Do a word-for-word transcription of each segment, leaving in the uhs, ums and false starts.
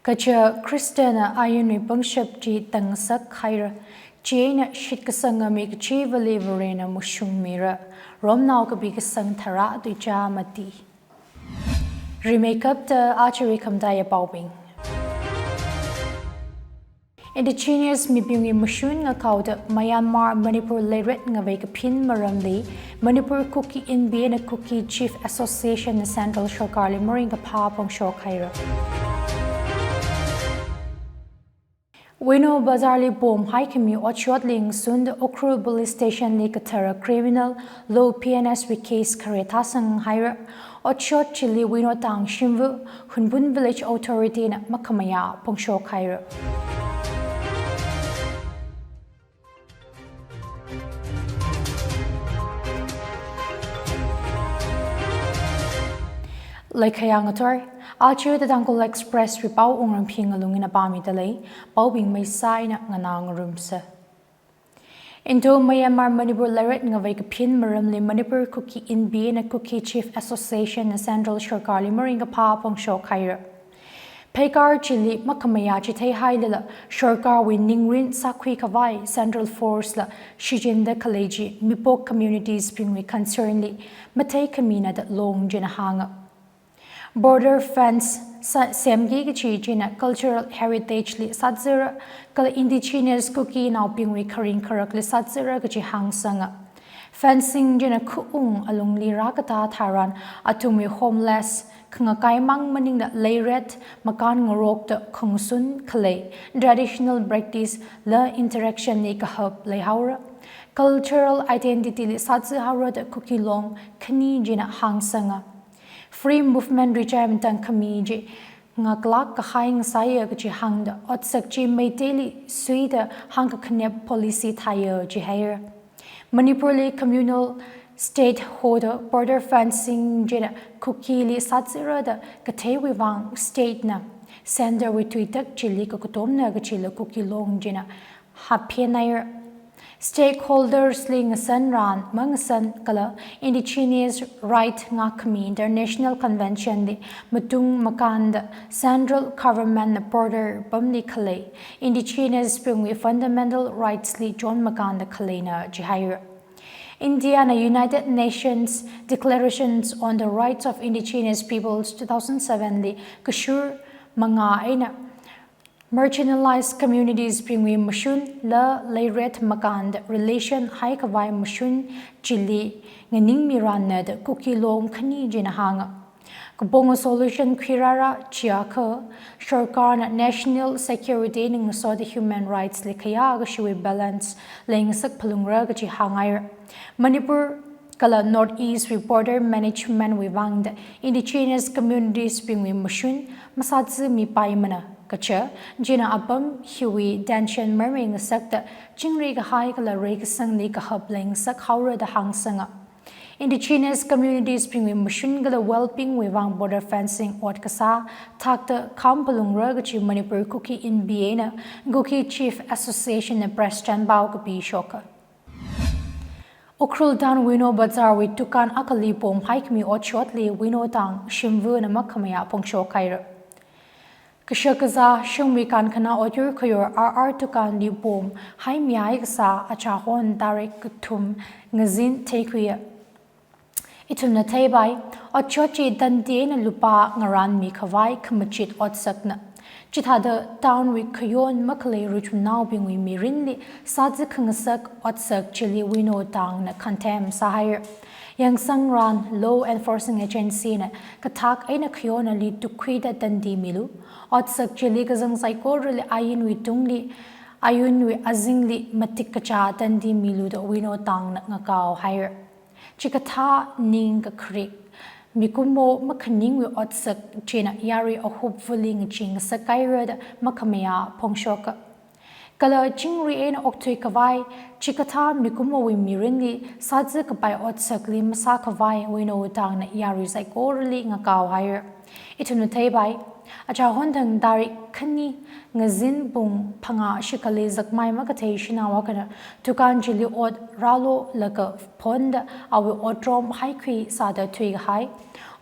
Kaja Khristana ayunwui pangshap chi tangasak haira, chieina shitkasanga mi kachivali Varena mashungmira, Romnao kapi kasang tharā tuicha mati. Rimeikapta ajawui khamataiya paobing. Indigenous mibingwui mashun ngakaoda Myanmar Manipur leiret ngavei kaphin maramli Manipur Kuki Inpi eina Kuki Chief Association na Central Sarkarli maringkaphā phongshok haira. Weno Bazar li bomb haikhami otshotli ngasunda Ukhrul Police Station li kathara criminal law P N S wui case khare thāsang haira. Otshot chili Weno Tang shimva Hunpun Village Authority na makhamayā phongshok haira. Laikhayā ngathor, aja The Tangkhul Express wui pao wungram phi ngalung eina pāmida lei, paobing maisā eina nganā ngarumsa. Indo-Myanmar Manipur leiret ngavei kaphin maramli Manipur Kuki Inpi eina Kuki Chief Association na Central Sarkarli maringkaphā phongshok haira. Pheikar chili makhamayā chithei hailala, Sarkarwui ningrin sākhui khavai Central Force la shichinda khalei chi mipok communities bingwui concern li matheikhamina da long china hānga. Border fence sa-, semki kachi china cultural heritage li sāzara, kala indigenous Kukinaobingwui kharing kharakli sāzara kachi hāngsanga. Fencing china khaung alungli rākatā tharan athumwui homeless, khangakai mang maningla leiret, makān ngarokta khangsun khalei, traditional practice la interaction li kahap leihaora. Cultural identity li sāzi haora da Kuki Long khani china hāngsanga. Free movement richai matang khami chi ngaklāk kahai ngasāya kachi hāngda otsak chi Meiteili suida hāngkakhanep policy thāya jihaira. Manipurli communal statehood, border fencing china Kukili sāzara da katheiwui vang state na centre wui tuitak chili kakatomna kachila Kuki Long china haphenaira. Stakeholders li ngasan ran mangasan kala Indigenous Right ngākhami International Convention li matung makānda Central Government na border pamli khalei Indigenous bingwui fundamental rights li chon makānda khaleina jihaira. India na United Nations Declarations on the Rights of Indigenous Peoples two thousand seven li kashur mangā eina marginalized communities bingwui mashun la leiret makānda relation haikhavai mashun chili nganingmi ranna da Kuki Long khani china hānga. Kapong solution khuirāra chiakha, Sarkarna national security eina ngasoda human rights li khayā kashiwui balance leingasak phalungra kachi hāngaira. Manipur kala North East wui border management wui vangda indigenous communities bingwui mashun masāzimipaimana kaja, china apam hiwui tension marmei ngasakta chingri kahai kala reikasangli kahap leingasak haora da hāngsanga. Indigenous communities bingwui mashun kala well-being wui vang border fencing ot kasā thakta kham phalungra kachi Manipur Kuki Inpi eina Kuki Chief Association na press chanpao kapi shoka. Ukhrul Town Weno Bazar wui dukan akhali bomb haikhami otshotli Weno Tang shimvana makhamayā phongshok haira. Kashak kazā shimwui kankhana otyur khayor R R dukan li bomb haimihai kasā achahon tarik kathum ngazin theikhuiya. Ithumna theipai, otshot chi tandi eina lupā ngaranmi khavai khamachit otsakna. Chithāda town wui khayon makhalei ruchumnaobingwui mirinli sāzi khangasak otsak chili Weno Tangna condemn sāhaira. Yangsang ran law enforcing agency na kathak eina khayon ali tukkhuida tandi milu. Otsak chili kazang saikorali ayinwui tungli, ayinwui azingli matik kachā tandi milu da Weno Tangna ngakao haira. Chikathā ningkakharik, mikumo makhaningwui otsak china yarui ahupvali ngaching sakaira da makhamayā phongshoka. Kala chingri eina okthui khavai, chikathā mikumowui mirinli sāzi kapai otsakli masā khavai Weno Tangna yarui saikorali ngakao haira. Ithumna theipai, Achahon thang tarik khani ngazin pung phangā shikhali zakmai makathei shanao akhana dukan chili ot rālolaga phonda awui otrom haikhui sāda thuikahai.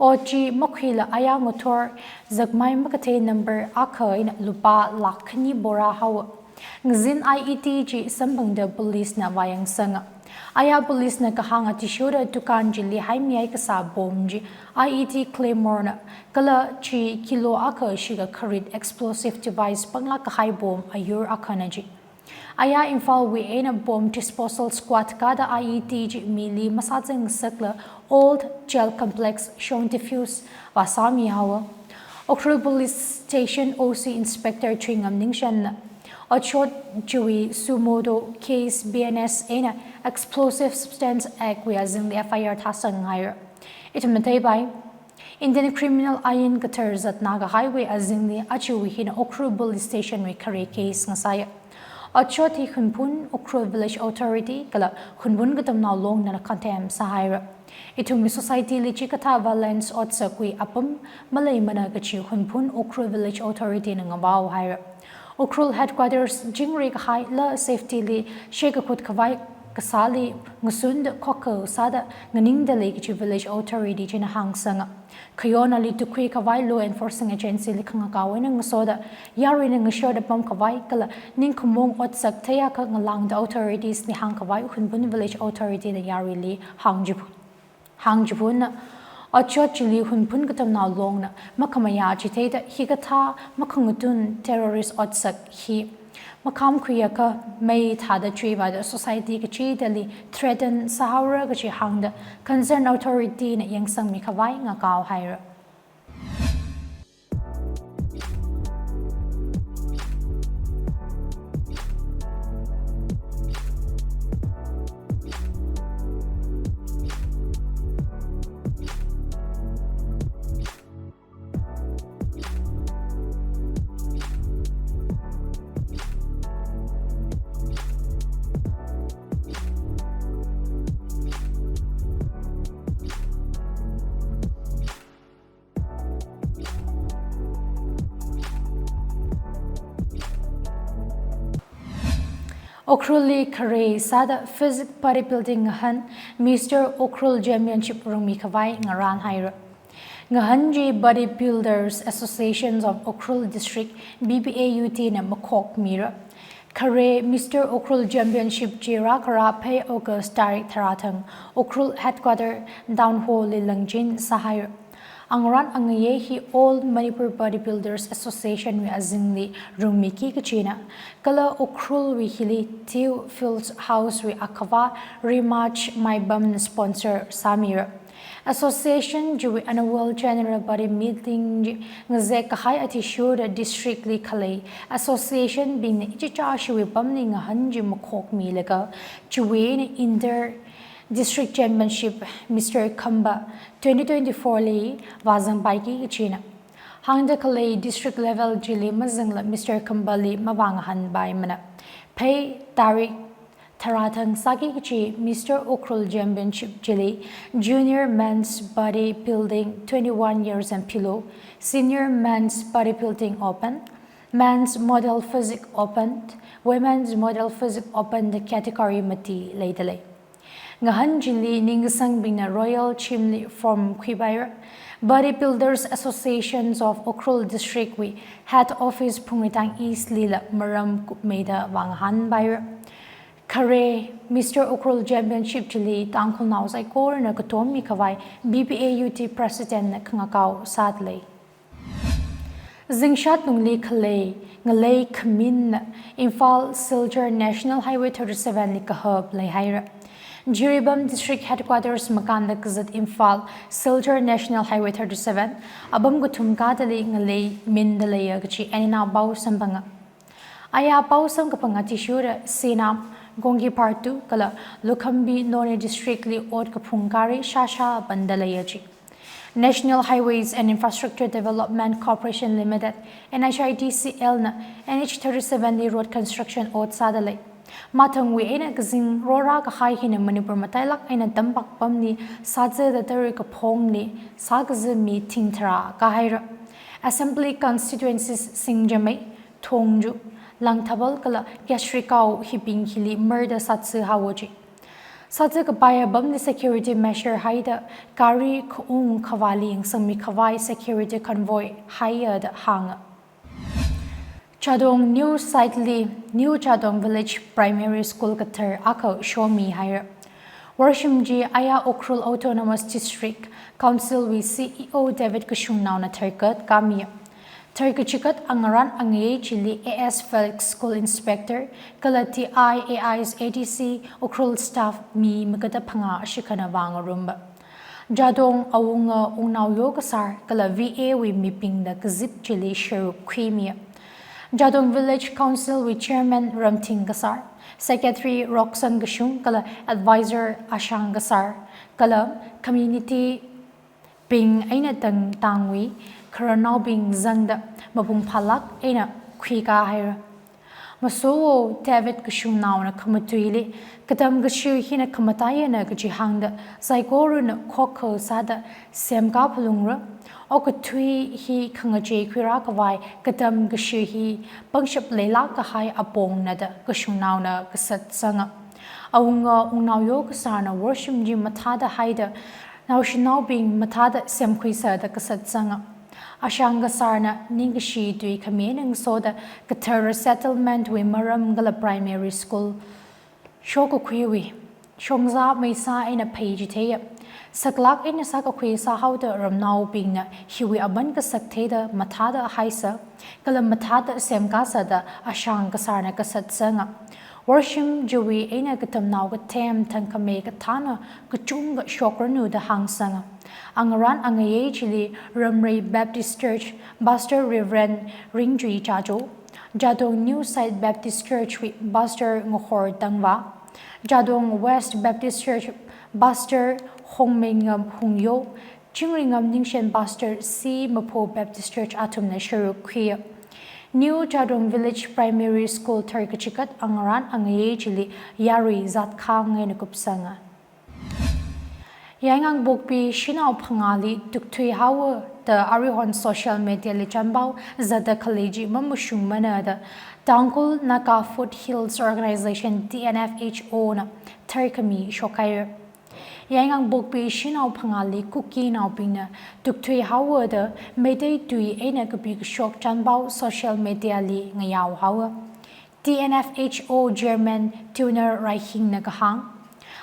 Ot chi makhuila aya ngathor zakmai makathei number akha eina lupā lakh khani bora haowa. Ngazin I E D chi samphangda police na vāyangsanga. Aya police na kahāng athishurda dukan chili haimihai kasā bomb chi I E D claymore na kala chi kilo akha shikha kharit explosive device panglāk kahai bomb ayur akhana ji. Aya Imphal wui eina bomb disposal squad kathāda I E D chi mili masāzangsakla Old Jail Complex shong defuse vāsāmi haowa. Ukhrul Police Station O C Inspector Chuingam Ningshen na otshot chiwui suo motu case B N S eina Explosive Substance Act wui azingli F I R thāsang haira. Ithumna theipai, Indian Criminal Ain kathar zatna kahaiwui azingli achiwui hina Ukhrul Police Station wui khare case ngasāya. Otshot hi Hunphun Ukhrul Village Authority kala Hunphun Katamnao Long nana condemn sāhaira. Ithumwui society li chikathā violence otsakwui apam maleimana kachi Hunphun Ukhrul Village Authority na ngavao haira. Ukhrul headquarters chingri kahaila safety li shekakhut khavai kasāli ngasunda khokha sāda nganingda lei kachi village authority china hāngsanga. Khayonali tukhui khavai law enforcing agency li khangakao eina ngasoda yaruina ngashoda pam khavai kala ningkhumong otsak theiakha ngalāngda authorities li hāng khavai Hunphun Village Authority na yaruili hāngchiphun. Hāngchiphun na, otshot chili Hunphun Katamnao Long na makhamayā chitheida hikathā makhangatun terrorist otsak hi makhamkhuiakha mei thāda chuivāda society kachidali threaten sāhaora kachi hāngda concern authority na yangsangmi khavai ngakao haira. Ukhrulli khare sāda physique bodybuilding ngahān Mister Ukhrul Championship rungmi khavai ngarān haira. Ngahān chi Bodybuilders Associations of Ukhrul District, B B A U D na makhokmira. Khare Mister Ukhrul Championship chi rākharā phei August tarik tharāthang Ukhrul Headquarter Town Hall li langchin sāhaira. Angarān angayei hi All Manipur Bodybuilders Association wui azingli rungmiki kachina. Kala Ukhrulwui hili Tew Fields House wui akhava Rematch Maibam na sponsor sāmira. Association chiwui annual general body meeting chi ngazek kahai athishurda district li khalei association bingna ichichāshiwui pamli ngahān chi makhokmilaga chiwui eina Inter District Championship Mister Khamba twenty twenty-four li vāzangpaiki kachina. Hāngda khalei district level chili mazangla Mister Khambali mavāngahānpaimana. Phei tarik tharāthang sāki kachi Mister Ukhrul Championship chili Junior Men's Bodybuilding twenty-one years and below, Senior Men's Bodybuilding Open, Men's Model Physique Open, Women's Model Physique Open da category mati leidalei. Ngahān chili ningkasangbingna Royal Gym li form khuipaira. Bodybuilders Associations of Ukhrul District wui head office Phungreitang East lila maram kupmeida vāngahānpaira. Khare Mister Ukhrul Championship chili Tangkhulnao saikorana katommi khavai B B A U D President na khangakao sādalei. Zingshat lungli khalei ngalei khamin Imphal Silchar National Highway thirty-seven li kahap leihaira. Jiribam District Headquarters makānda kazat Imphal Silchar National Highway thirty-seven apam kathum kathāli ngalei minda leiya kachi eina pao samphanga. Aya pao samkaphang athishurda Sinam, Gongki Partu kala Lukhambi Noney District li ot kaphung gari shāshā panda leiya ji. National Highways and Infrastructure Development Corporation Limited, N H I D C L na N H thirty-seven li road construction ot sādalei. Mathangwui eina kazing rorā kahai hina Manipur matailāk eina tampak pamli sāzada tara kaphongli sākazā mi thing tharā kāhaira. Assembly constituencies Singjamei, Thongju, Langthabal kala Gesrikao hibing hili murder satsi haoji. Satsi kapaiya apamli security measure haida gari khaung khavāli yangsangmi khavai security convoy haiya da hānga. Jadong New Site li New Jadong Village Primary School kathar akha shomi haira. Worshim chi aya Ukhrul Autonomous District Council wui C E O David Kashungnaona tharkat kamiya. Tharkachikat angarān angayei chili A S Felix School Inspector kala T I A I's A D C Ukhrul staff mi makada phangā shikhana vāngarumba. Jadong awunga wungnao yokasār kala V A wui mibingna kazip chili sharuk khuimiya. Jadong Village Council wui Chairman Ramthing Kasar, Secretary Roksang Kashung kala Advisor Ashang Kasar, kala community bing eina tangtangwui khararnaobing zangda mapung phālāk eina khuikā haira. Masowo David Kashungnaona khamatuili, katam kashi hina khamataiya na kaji hāngda, saikorana khokha sāda semkā phalungra. Okathui hi khangachei khuirā khavai katam kashi hi pangshap leilāk kahai apongna da Kashungnaona kasat sanga. Awunga wungnao yokasārna worshim chi mathāda haida, naoshinaobing mathāda semkhuisa da kasat sanga. Ashang Kasarna ningkashi tui khami ngasoda kathar resettlement wui maram kala primary school shokakhuiwui shongzā meisā eina phei chitheiya. Saklāk eina sākakhui sāhaoda ramnaobingna hiwui aman kasak theida mathāda haisa kala mathāda semkāsa da Ashang Kasarna kasat sanga. Worshim chiwui eina katamnao kathem thangkhamei kathāna kachungkha shokranu da hāngsanga. Angarān angayei chili Ramrei Baptist Church Pastor Reverend Ringchui Chajo, Jadong New Site Baptist Church wui Pastor Ngahor Tangva, Jadong West Baptist Church Pastor Hongmeingam Hungyo, Chingringam Ningshen Pastor C Mapho Baptist Church athumna sharuk khuiya. New Jadong Village Primary School tharkachikat angarān angayei chili yarui zatkhang eina kupsanga. Yaingangpokpi shanao phangāli tukthui haowa da aruihon social media li chanpao zatda khalei chi mamashungmana da Tangkhul Naga Foothills Organization, T N F H O na tharkhami shokhaira. Yaingangpokpi shanao phangāli Kukinaobingna tukthui haowa da Meitei tui eina kapi kashok chanpao social media li ngayao haowa. T N F H O Chairman Tuner Raihingna kahāng,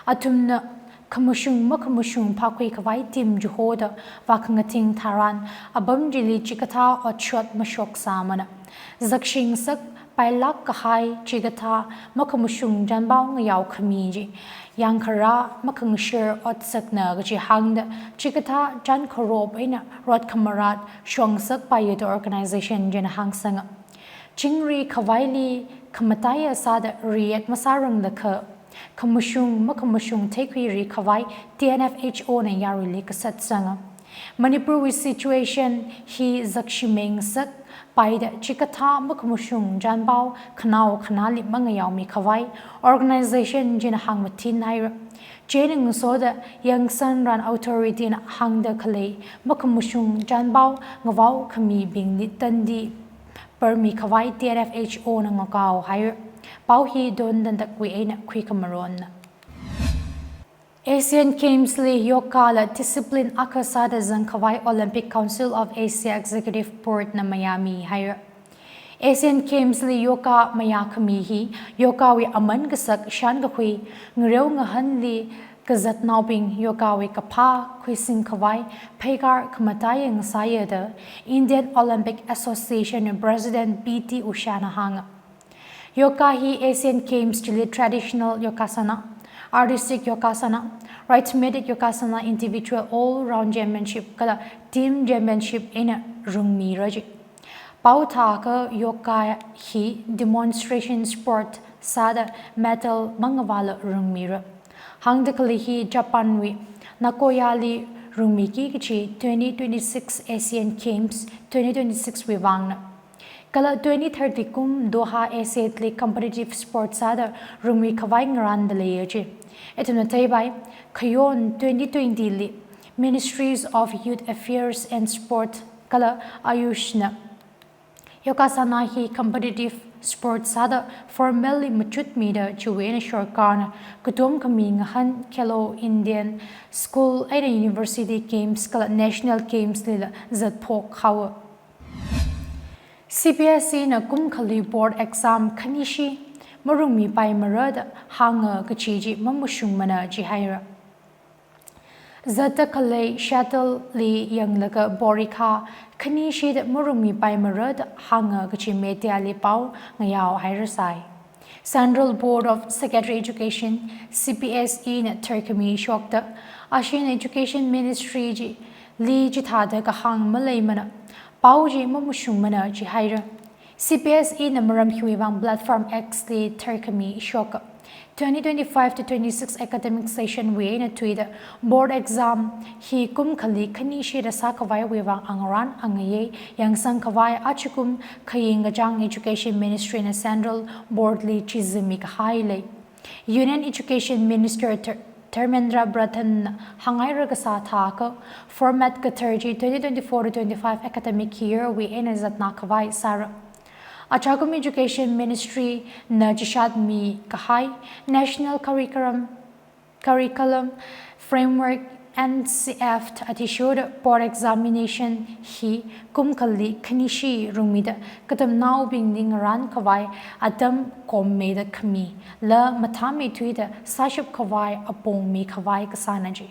athumna khamashung makhamashung phākhui khavai team chihoda vākhangathing tharan apam chili chikathā otshot mashoksāmana. Zakshing sak pailāk kahai chikathā makhamashung chanpao ngayao khami chi yangkharā makhangashir otsakna kaji hāngda chikathā chankharop eina rot khamarat shongsak paiya da organization china hāngsanga. Chingri khavaili khamataiya sāda react masāranglakha, khamashung makhamashung theikhuiri khavai T N F H O na yaruili kasat sanga. Manipur wui situation hi zakshimeng sak paida chikathā makhamashung chanpao khanao khanāli mangayaomi khavai organization china hāngmathin haira. Chieina ngasoda yangsanran authority na hāngda khalei makhamashung chanpao ngavao khamibingli tandi parmi khavai T N F H O na ngakao haira. Pao hi Don Dandakwui eina khuikhamaronna. Asian Games li yoga la discipline akha sāda zangkhavai Olympic Council of Asia Executive Board na mayāmi haira. Asian Games li yoga mayākhami hi yoga wui aman kasak shānkakhui ngareo ngahanli kazatnaobing yoga wui kaphā khuising khavai pheikar khamataiya ngasāya da Indian Olympic Association President P T Usha na hānga. Yoga hi Asian Games chili traditional yogasana, artistic yogasana, rhythmic yogasana, individual all-round championship kala team championship eina rungmira ji. Pao thākha yoga hi demonstration sport sāda medal mangavāla rungmira. Hāngda khalei hi Japan wui Nagoya li rungmiki kachi twenty twenty-six Asian Games twenty twenty-six wui vangna. Kala twenty thirty kum Doha Asiad li competitive sport sāda rungmi khavai ngarānda leiya ji. Ithumna theipai, khayon twenty twenty li Ministries of Youth Affairs and Sport kala Ayushna. Yogasana hi competitive sport sāda formally machutmida chiwui eina sorkarna katom khami ngahān Khelo Indian School eina University Games kala National Games lila zatphok haowa. C B S E na kum khali board exam khanishi marungmipaimara da hānga kachi chi mamashungmana jihaira. Zatta khalei schedule li yanglaga porikha khanishi da marungmipaimara da hānga kachi media li pao ngayao hairasai. Central Board of Secondary Education, C B S E na tharkhami shokta, ashin Education Ministry chili chithāda kahāng maleimana, pao chi mamashungmana jihaira. C B S E na maram hiwui vang Platform X li tharkhami shoka. Twenty twenty-five to twenty-six academic session wui eina thuida board exam hi kum khali khanishi da sākhavaiwui vang angarān angayei yangsangkhavai achikum khaying kachāng Education Ministry na Central Board li chizumi kahai lei. Union Education Minister Dhar-, Dharmendra Pradhan na hānghaira kasā thākha format kathar chi twenty twenty-four to twenty-five academic year wui eina zatnākhavai sāra. Achākum Education Ministry na chishatmi kahai National Curriculum, Curriculum Framework, N C F, athishurda board examination hi kum khali khanishi rungmida katamnaobingli ngarānkhavai atam kommeida khami, la mathāmeithuida sāshapkhavai apongmikhavai kasāna ji.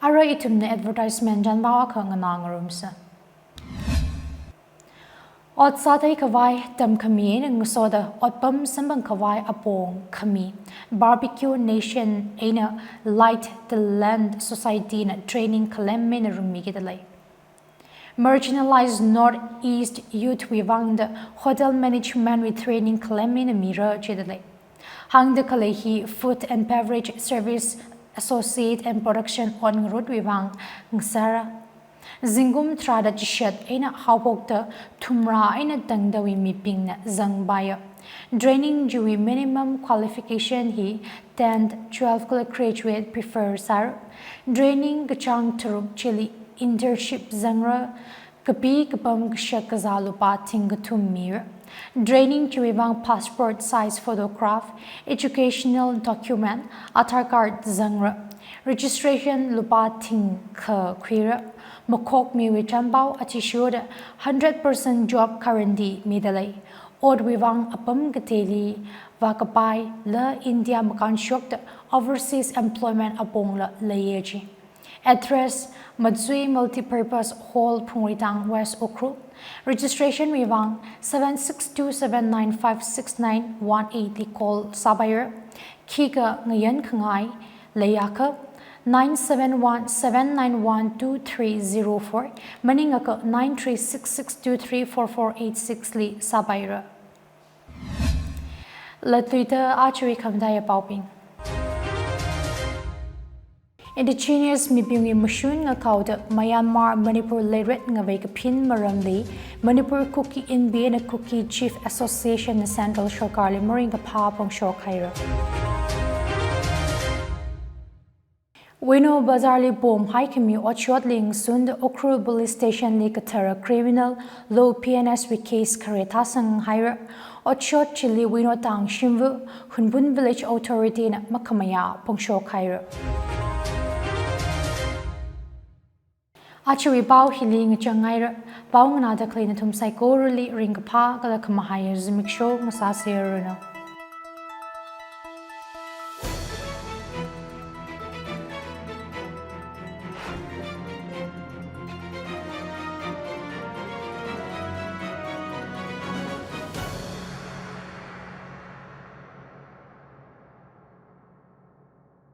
Arui ithumna advertisement chānpao akha nganā ngarumsa. Ot sātheikhavai tamkhami eina ngasoda otpam samphangkhavai apong khami Barbecue Nation eina Light the Land Society na training khalem eina rungmikida lei. Marginalized Northeast Youth wui vangda Hotel Management wui training khalem eina mira jida lei. Hāngda khalei hi Food and Beverage Service Associate and Production on ngarut wui vang ngasāra. Zingkum tharāda chishat eina haophokta thumrā eina tangdawui mibingna zangpaiya. Training chiwui minimum qualification hi tenth, twelfth kala graduate prefer sāra. Training kachāng tharuk chili internship zangra, kapi kapam kashak kazā lupā thing kathum mira. Training chiwui vang passport size photograph, educational document, Aadhaar card zangra. Registration lupā thing kha khuira. Makhokmiwui chānpao athishurda hundred percent job guarantee mida lei. Otwui vang apam kateili vākapai la India makānshokta overseas employment apongla leiya ji. Address: Matsui Multipurpose Hall, Phungreitang West, Ukhrul. Registration wui vang seven six two seven nine five six nine one eight li call sāpaira. Khikha ngayankhangai leiakha nine seven one seven nine one two three zero four, maningakha nine three six six two three four four eight six li sāpaira. Latluida ajawui khamataiya paobing. Indigenous mibingwui mashun ngakaoda Myanmar Manipur leiret ngavei kaphin maramli Manipur Kuki Inpi eina Kuki Chief Association na Central Sorkarli maringkaphā phongshok haira. Wino Bazar li bomb haikhami otshotli ngasunda Ukhrul Police Station li kathara criminal law P N S wui case khare thāsang haira. Otshot chili Wino Tang shimva Hunphun Village Authority na makhamayā phongshok haira. Ajawui pao hili ngachang haira. Pao nganāda khalei nathum saikorali ringkaphā kala khamahaiya zimiksho ngasāserranu.